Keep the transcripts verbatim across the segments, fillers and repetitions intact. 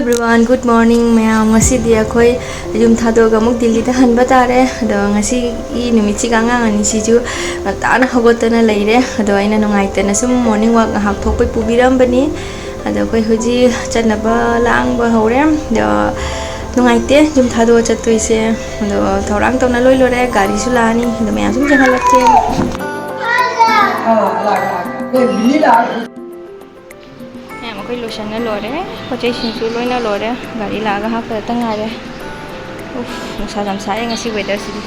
Everyone, good morning ꯃꯌꯥꯝ꯫ ꯉꯁꯤꯗꯤ ꯑꯩꯈꯣꯏ ꯌꯨꯝ ꯊꯥꯗꯣꯛꯑꯒ ꯑꯃꯨꯛ ꯗꯤꯜꯂꯤꯗ ꯍꯟꯕ ꯇꯥꯔꯦ꯫ ꯑꯗꯣ ꯉꯁꯤꯒꯤ ꯅꯨꯃꯤꯠꯁꯤꯒ ꯑꯉꯥꯡ ꯑꯅꯤꯁꯤꯁꯨ ꯉꯟꯇꯥꯅ ꯍꯧꯒꯠꯇꯅ ꯂꯩꯔꯦ꯫ ꯑꯗꯣ ꯑꯩꯅ ꯅꯨꯡꯉꯥꯏꯇꯅ ꯁꯨꯝ morning walk ꯉꯥꯏꯍꯥꯛ ꯊꯣꯛꯄꯩ ꯄꯨꯕꯤꯔꯝꯕꯅꯤ꯫ ꯑꯗꯣ ꯑꯩꯈꯣꯏ ꯍꯧꯖꯤꯛ ꯆꯠꯅꯕ ꯂꯥꯡꯕ ꯍꯧꯔꯦ꯫ ꯑꯗꯣ ꯅꯨꯡꯉꯥꯏꯇꯦ ꯌꯨꯝ ꯊꯥꯗꯣꯛꯑ ꯆꯠꯇꯣꯏꯁꯦ꯫ ꯑꯗꯣ ꯊꯧꯔꯥꯡ ꯇꯧꯅ ꯂꯣꯏ ꯂꯣꯏꯔꯦ꯫ ꯒꯥꯔꯤꯁꯨ ꯂꯥꯛꯑꯅꯤ꯫ ꯑꯗꯣ ꯃꯌꯥꯝ ꯁꯨꯝ ꯌꯦꯡꯍꯜꯂꯛꯀꯦ꯫ ꯃꯌꯥꯝ ꯑꯩꯈꯣꯏ ꯂꯣꯏꯁꯟꯅ ꯂꯣꯏꯔꯦ꯫ ꯄꯣꯠ ꯆꯩꯁꯤꯡꯁꯨ ꯂꯣꯏꯅ ꯂꯣꯏꯔꯦ꯫ ꯒꯥꯔꯤ ꯂꯥꯛꯑꯒ ꯍꯥꯞꯄꯗꯇ ꯉꯥꯏꯔꯦ꯫ ꯎꯐ, ꯅꯨꯡꯁꯥ ꯌꯥꯝ ꯁꯥꯏꯌꯦ ꯉꯁꯤ weatherꯁꯤꯗꯤ꯫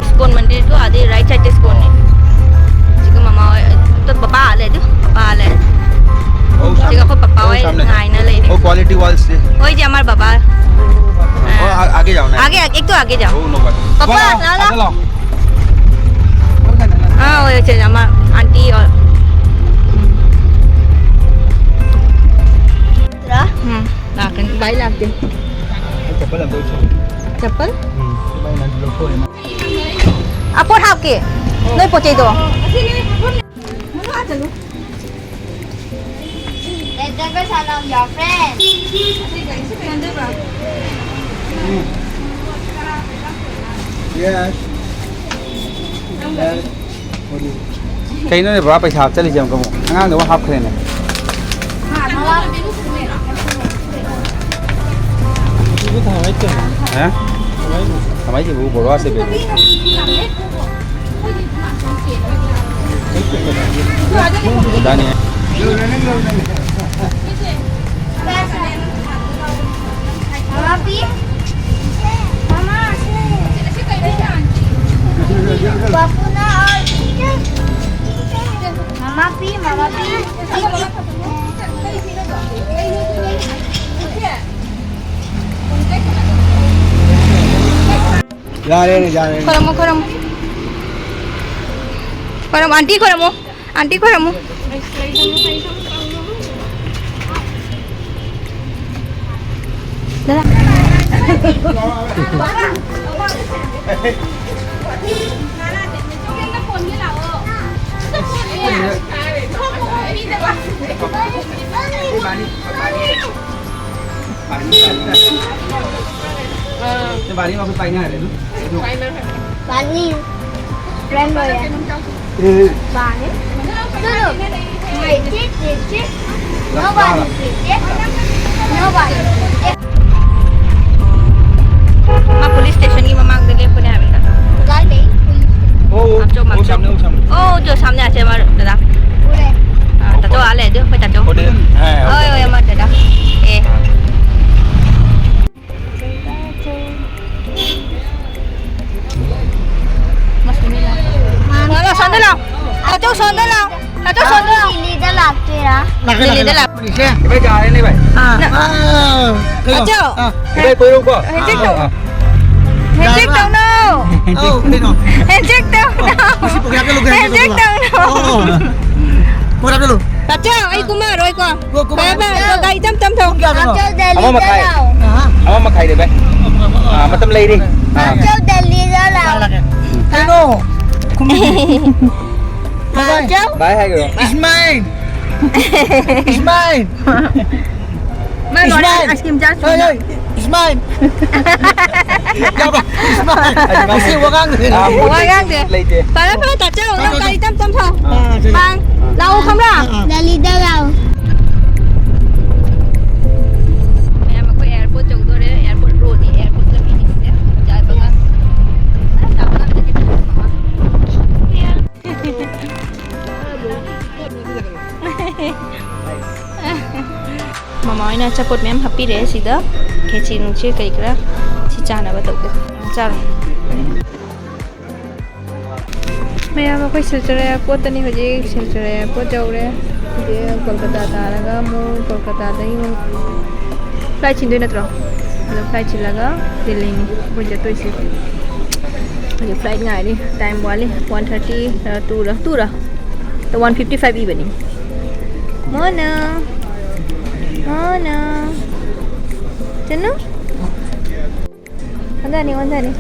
ꯏꯁꯀꯣꯟ ꯃꯟꯗꯤꯔꯗꯣ ꯑꯥꯗꯩ right sideꯇ ꯏꯁꯀꯣꯟꯅꯦ꯫ ꯁꯤꯒ ꯃꯃꯥ ꯍꯣꯏ, ꯑꯗꯣ ꯕꯕꯥ ꯑꯥ ꯂꯩ ꯑꯗꯨ, ꯕꯕꯥ ꯑꯥ ꯂꯩ꯫ ꯑꯣ, ꯁꯤꯒ ꯑꯩꯈꯣꯏ ꯄꯄꯥ ꯍꯣꯏ ꯁꯥꯝꯅꯦ꯫ ꯉꯥꯏꯅ ꯂꯩꯔꯦ꯫ ꯑꯣ, quality wallꯁꯦ꯫ ꯍꯣꯏ, ꯏꯆꯦ, ꯑꯃꯔ ꯕꯕꯥ꯫ ꯑꯣ, आ-, आगे जाओ ना। आगे, आगे, एक तो आगे जाओ। ओ, नो बात। पापा, वहाँ, लाओ, लाओ। आगे लाओ। हाँ, वो चल, हमारा आंटी और हम्म, लाकन, भाई लाते। चप्पल अब दो। चप्पल? हम्म, भाई ना, लोग को है ना। ꯑꯄꯣꯠ ꯍꯥꯞꯀꯦ꯫ ꯅꯣꯏ ꯄꯣꯠ ꯆꯩꯗꯣ꯫ Let the girls allow your friends. Yes. Yes. ꯀꯩꯅꯣꯅꯦ ꯕꯕꯥ, ꯄꯩꯁꯥ ꯍꯥꯞꯆꯜꯂꯤꯁꯦ ꯑꯃꯨꯛꯀ ꯑꯃꯨꯛ? ꯑꯉꯥꯡꯗ ꯑꯃꯨꯛ ꯍꯥꯞꯈ꯭ꯔꯦꯅꯦ꯫ ꯍꯥ? ꯀꯃꯥꯏꯅ ꯇꯧꯕ? ꯕꯣꯔꯥꯁꯦ ꯕꯦꯕꯤ꯫ ꯗꯥꯅꯤ꯫ ꯃꯃꯥ ꯄꯤ꯫ ꯃꯃꯥ꯫ ꯄꯄꯨꯅ ꯑꯣꯔ ꯄꯤ꯫ ꯃꯃꯥ ꯄꯤ, ꯃꯃꯥ ꯄꯤ꯫ ꯌꯥꯔꯦꯅꯦ, ꯌꯥꯔꯦꯅꯦ꯫ ꯈꯣꯏꯔꯝꯃꯣ, ꯈꯣꯏꯔꯝꯃꯣ꯫ ꯈꯣꯏꯔꯝꯃꯣ, ꯑꯟꯇꯤ ꯈꯣꯏꯔꯝꯃꯣ꯫ ꯑꯟꯇꯤ ꯈꯣꯏꯔꯝꯃꯣ꯫ ꯗꯥꯗꯥ꯫ ꯄꯥꯅꯤ꯫ ꯄꯥꯅꯤ꯫ ꯄꯥꯅꯤ꯫ ꯄꯥꯅꯤ꯫ ꯄꯥꯅꯤ꯫ ꯄꯥꯅꯤ꯫ ꯄꯥꯅꯤ꯫ ꯄꯥꯅꯤ꯫ ꯄꯥꯅꯤ꯫ ꯆꯠꯂꯣ꯫ ꯃꯩ ꯆꯤꯠ ꯆꯤꯠ ꯆꯤꯠ꯫ Nobody ꯆꯤꯠ ꯆꯤꯠ꯫ Nobody ꯆꯤꯠ ꯆꯤꯠ꯫ ꯃꯥ police stationꯒꯤ ꯃꯃꯥꯡꯗ ꯂꯦꯞꯄꯅꯦ ꯍꯥꯏꯕꯅꯤꯗ꯫ ꯀꯗꯥꯏꯗꯩ? ꯑꯣ, ꯑꯆꯧ, ꯑꯣ, ꯑꯆꯧ꯫ ꯁꯥꯝꯅꯦ, ꯑꯣ, ꯁꯥꯝꯅꯦ꯫ ꯑꯣ, ꯖꯣ ꯁꯥꯝꯅꯦ ꯑꯁꯦ ꯃꯥ ꯗꯥꯗꯥ꯫ ꯎꯔꯦ꯫ ꯑꯥ, ꯇꯥꯆꯧ ꯑꯥ ꯂꯩ ꯑꯗꯨ, ꯑꯩꯈꯣꯏ ꯇꯥꯆꯧ꯫ ꯍꯣꯏ, ꯍꯣꯏ, ꯍꯣꯏ, ꯃꯥ ꯗꯥꯗꯥ꯫ ꯑꯦ꯫ ꯂꯥꯛꯑꯣ, ꯂꯥꯛꯑꯣ, ꯁꯣꯝꯗ ꯂꯥꯛꯑꯣ꯫ ꯇꯥꯆꯧ, ꯁꯣꯝꯗ ꯂꯥꯛꯑꯣ꯫ ꯇꯥꯆꯧ, ꯁꯣꯝꯗ ꯂꯥꯛꯑꯣ꯫ ꯂꯤꯂꯤꯗ ꯂꯥꯛꯇꯣꯏꯔꯥ? ꯂꯥꯛꯀꯦ, ꯂꯥꯛꯀꯦ, ꯂꯤꯂꯤꯗ ꯂꯥꯛꯀꯦ꯫ ꯂꯥꯛꯑꯣ꯫ ꯏꯆꯦ꯫ ꯏꯕꯥꯏ, ꯌꯥꯔꯦꯅꯦ, ꯏꯕꯥꯏ꯫ ꯑꯥ꯫ ꯑꯥ, ꯀꯩꯅꯣ? ꯇꯥꯆꯧ꯫ ꯑꯥ꯫ ꯏꯕꯥꯏ, ꯀꯣꯏꯔꯛꯎꯀꯣ꯫ ꯍꯦꯟꯆꯦꯛ ꯇꯧ꯫ ꯑꯥ, ꯑꯥ꯫ ꯍꯦꯟꯆꯦꯛ ꯌꯥꯔꯦꯕ? ꯇꯧꯅꯣ꯫ ꯑꯧ, ꯀꯩꯅꯣ? ꯍꯦꯟꯆꯦꯛ ꯇꯧꯅꯣ꯫ ꯑꯣ, ꯃꯁꯤ program ꯆꯠꯂꯨꯒꯦ, ꯍꯦꯟꯆꯦꯛ ꯍꯦꯟꯆꯦꯛ ꯇꯧꯅꯣ꯫ ꯇꯧꯅꯣ꯫ ꯑꯣ, ꯑꯣ꯫ Program ꯆꯠꯂꯨ꯫ ꯇꯥꯆꯧ, ꯑꯩ ꯀꯨꯝꯃꯔꯣꯏꯀꯣ꯫ ꯀꯣ, ꯀꯨꯝꯃꯔꯣꯏ꯫ ꯐꯔꯦ, ꯐꯔꯦ, ꯇꯥꯆꯧ, ꯒꯥꯔꯤ ꯇꯞ ꯇꯞ ꯊꯧ꯫ ꯄꯨꯡ ꯀꯌꯥꯗꯅꯣ? ꯇꯥꯆꯧ, ꯑꯃ ꯗꯦꯜꯂꯤꯗ ꯃꯈꯥꯏ꯫ ꯂꯥꯛꯑꯣ꯫ ꯑꯍꯥ꯫ ꯑꯃ ꯃꯈꯥꯏꯗ, ꯚꯥꯏ꯫ ꯑꯥ, ꯃꯇꯝ ꯂꯩꯔꯤ꯫ ꯑꯥ꯫ ꯇꯥꯆꯧ, ꯗꯦꯜꯂꯤꯗ ꯂꯥꯛꯑꯣ꯫ ꯂꯥꯛꯑꯒꯦ꯫ ꯀꯩꯅꯣ? ꯈꯨꯝꯃꯤꯗꯤ꯫ ꯕꯥꯏ ꯕꯥꯏ꯫ ꯆꯥꯎ꯫ ꯕꯥꯏ ꯍꯥꯏꯈ꯭ꯔꯣ꯫ It's mine. It's mine. ꯃꯥ ꯂꯣꯏꯔꯦ, ꯏꯁꯃꯥꯏꯜ! ꯑꯥꯏꯁ ꯀ꯭ꯔꯤꯝ ꯆꯥ ꯍꯣꯏ, ꯍꯣꯏ, ꯏꯁꯃꯥꯏꯜ! ꯌꯥꯕ꯭ꯔꯥ? ꯏꯁꯃꯥꯏꯜ! ꯑꯁꯤ ꯋꯥꯉꯥꯡꯗ ꯑꯥ, ꯂꯩ꯫ ꯋꯥ ꯉꯥꯡꯗꯦ꯫ ꯂꯩꯇꯦ꯫ ꯐꯔꯦ, ꯐꯔꯦ, ꯇꯥꯆꯧ, ꯅꯪ ꯒꯥꯔꯤ ꯇꯞ ꯇꯞ ꯊꯧ꯫ ꯑꯥ, ꯁꯤ꯫ ꯃꯥꯡ, ꯂꯥꯛꯑꯣ, ꯈꯪꯕ꯭ꯔꯥ? ꯑꯥ, ꯑꯥ꯫ ꯒꯥꯔꯤꯗ ꯂꯥꯛꯑꯣ꯫ ꯃꯌꯥꯝ, ꯑꯩꯈꯣꯏ ꯑꯦꯌꯥꯔꯄꯣꯔꯠ ꯌꯧꯗꯣꯔꯦ꯫ ꯑꯦꯌꯥꯔꯄꯣꯔꯠ ꯔꯣꯗꯅꯤ, ꯑꯦꯌꯥꯔꯄꯣꯔꯠ ꯆꯠꯃꯤꯟꯅꯁꯦ꯫ ꯌꯥꯏꯐꯕ꯫ ꯑꯁ, ꯌꯥꯝ ꯂꯥꯞꯅ ꯆꯠꯈꯤꯗꯣꯔꯦ, ꯃꯃꯥ꯫ ꯃꯃꯥ ꯍꯣꯏꯅ ꯑꯆꯥꯄꯣꯠ ꯃꯌꯥꯝ ꯍꯥꯞꯄꯤꯔꯦ ꯁꯤꯗ, ꯈꯦꯆꯤ ꯅꯨꯡꯆꯤ ꯀꯔꯤ ꯀꯔꯥ꯫ ꯁꯤ ꯆꯥꯅꯕ ꯇꯧꯒꯦ꯫ ꯆꯥꯔꯣ꯫ ꯃꯌꯥꯝ, ꯑꯩꯈꯣꯏ ꯁꯤꯜꯆꯔ ꯑꯦꯌꯥꯔꯄꯣꯔꯠꯇꯅꯤ ꯍꯧꯖꯤꯛ꯫ ꯁꯤꯜꯆꯔ ꯑꯦꯌꯥꯔꯄꯣꯔꯠ ꯌꯧꯔꯦ꯫ ꯍꯧꯖꯤꯛ ꯀꯣꯜꯀꯇꯥ ꯇꯥꯔꯒ ꯑꯃꯨꯛ ꯀꯣꯜꯀꯇꯥꯗꯒꯤ ꯑꯃꯨꯛ ꯐ꯭ꯂꯥꯏꯠ ꯁꯤꯟꯗꯣꯏ ꯅꯠꯇ꯭ꯔꯣ? ꯑꯗꯣ ꯐ꯭ꯂꯥꯏꯠ ꯁꯤꯜꯂꯒ ꯗꯤꯜꯂꯤꯅꯤ ꯑꯩꯈꯣꯏ ꯆꯠꯇꯣꯏꯁꯦ꯫ ꯍꯧꯖꯤꯛ ꯐ꯭ꯂꯥꯏꯠ ꯉꯥꯏꯔꯤ꯫ ꯇꯥꯏꯝ ꯋꯥꯠꯂꯤ꯫ One thirty, ꯑ, two ꯔ, two ꯔ? ꯇ one fifty five ꯏꯕꯅꯤ꯫ ꯃꯣꯅ, ꯃꯣꯅ꯫ ꯆꯅꯨ꯫ ꯑꯣꯟꯊꯅꯤ, ꯑꯣꯟꯊꯅꯤ꯫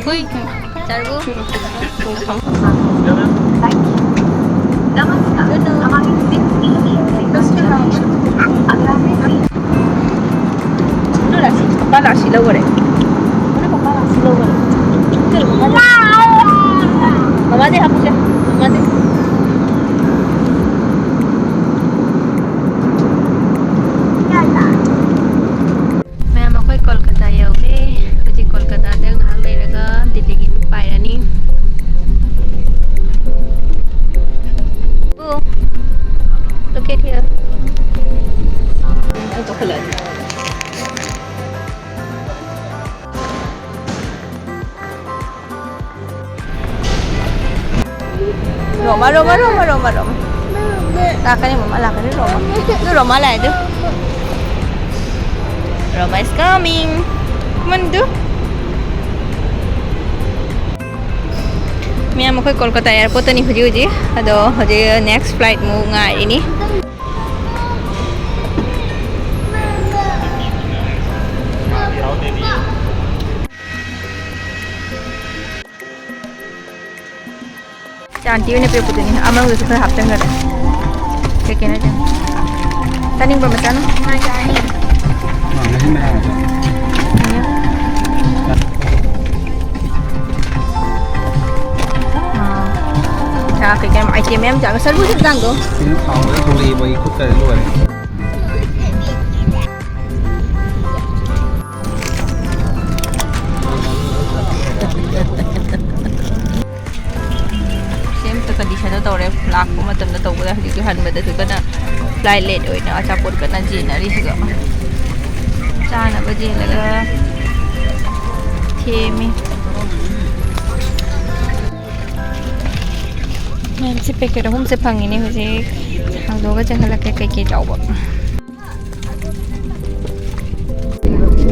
ꯍꯨꯏ, ꯆꯥꯔꯕꯣ? ꯅꯨ ꯔꯥꯁꯤ, ꯃꯥ ꯔꯥꯁꯤ ꯂꯧꯈꯔꯦ꯫ ꯃꯥ ꯔꯥꯁꯤ ꯂꯧꯈꯔꯦ꯫ ꯃꯃꯥꯗꯤ ꯍꯥꯞꯄꯨꯁꯦ, ꯃꯃꯥꯗꯤ꯫ ꯃꯌꯥꯝ, ꯑꯩꯈꯣꯏ ꯀꯣꯜꯀꯇꯥ ꯌꯧꯔꯦ꯫ ꯍꯧꯖꯤꯛ ꯀꯣꯜꯀꯇꯥꯗ ꯉꯥꯏꯍꯥꯛ ꯂꯩꯔꯒ ꯗꯤꯜꯂꯤꯒꯤ ꯑꯃꯨꯛ ꯄꯥꯏꯔꯅꯤ꯫ ꯑꯣ, look at here. ꯔꯣꯃꯥ, ꯔꯣꯃꯥ, ꯔꯣꯃꯥ, ꯔꯣꯃꯥ, ꯔꯣꯃꯥ꯫ ꯂꯥꯛꯀꯅꯤ, ꯃꯃꯥ ꯂꯥꯛꯀꯅꯤ, ꯔꯣꯃꯥ꯫ ꯑꯗꯨ ꯔꯣꯃꯥ ꯂꯥꯛꯑꯦ, ꯑꯗꯨ꯫ Roma is coming. Come on, do. ꯃꯌꯥꯝ, ꯑꯩꯈꯣꯏ ꯀꯣꯜꯀꯇꯥ ꯑꯦꯌꯥꯔꯄꯣꯔꯠꯇꯅꯤ ꯍꯧꯖꯤꯛ ꯍꯧꯖꯤꯛ꯫ ꯑꯗꯣ ꯍꯧꯖꯤꯛ ꯅꯦꯛꯁ ꯐ꯭ꯂꯥꯏꯠ ꯑꯃꯨꯛ ꯉꯥꯏꯔꯤꯅꯤ꯫ ꯆꯥꯟꯇꯤ ꯑꯣꯏꯅ ꯄꯤꯔꯛꯄꯗꯨꯅꯤ꯫ ꯑꯃꯗꯨꯁꯨ ꯈꯔ ꯍꯥꯞꯆꯤꯟꯈ꯭ꯔꯦ꯫ ꯀꯩꯀꯩꯅꯣ ꯆꯥꯅꯤꯡꯕ꯭ꯔꯣ ꯃꯆꯥꯅ? ꯑꯥ꯫ ꯆꯥ ꯀꯩꯀꯩ ꯑꯥꯏꯇꯦꯝ ꯃꯌꯥꯝ ꯆꯥꯕ꯫ ꯁꯔꯕꯨꯁꯨ ꯆꯥꯡꯗꯣ꯫ ꯁꯤꯅ ꯊꯥꯎꯗ ꯊꯣꯛꯂꯛꯏꯕ ꯑꯩ ꯈꯨꯠꯀꯁꯦ ꯂꯣꯏꯔꯦ꯫ ꯁꯦꯝ ꯀꯟꯗꯤꯁꯟꯗ ꯇꯧꯔꯦ꯫ ꯂꯥꯛꯄ ꯃꯇꯝꯗ ꯇꯧꯕꯗ ꯍꯧꯖꯤꯛꯇꯤ ꯍꯟꯕꯗꯁꯨ ꯀꯟꯅ ꯐ꯭ꯂꯥꯏꯠ ꯂꯦꯠ ꯑꯣꯏꯅ ꯑꯆꯥꯄꯣꯠ ꯀꯟꯅ ꯆꯦꯟꯅꯔꯤꯁꯤꯒ꯫ ꯆꯥꯅꯕ ꯆꯦꯜꯂꯒ ꯊꯦꯝꯃꯤ꯫ ꯃꯌꯥꯝꯁꯦ ꯄꯦꯀꯦꯠ ꯑꯍꯨꯝꯁꯦ ꯐꯪꯉꯤꯅꯦ ꯍꯧꯖꯤꯛ꯫ ꯍꯥꯡꯗꯣꯛꯑꯒ ꯆꯪꯍꯜꯂꯛꯀꯦ ꯀꯩꯀꯩ ꯇꯧꯕ꯫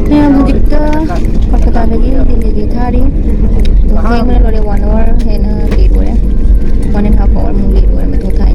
ꯃꯌꯥꯝ ꯍꯧꯖꯤꯛꯇ ꯀꯣꯜꯀꯇꯥꯗꯒꯤ ꯗꯤꯜꯂꯤꯒꯤ ꯊꯥꯔꯤ꯫ ꯊꯦꯡꯕꯅ ꯂꯣꯏꯔꯦ, ꯋꯥꯟ ꯑꯋꯥꯔ ꯍꯦꯟꯅ ꯂꯦꯠ ꯑꯣꯏꯔꯦ꯫ ꯋꯥꯟ ꯑꯦꯟ ꯍꯥꯐ ꯑꯋꯥꯔ ꯃꯨꯛ ꯂꯦꯠ ꯑꯣꯏꯔꯦ ꯃꯊꯧ ꯊꯥꯏ꯫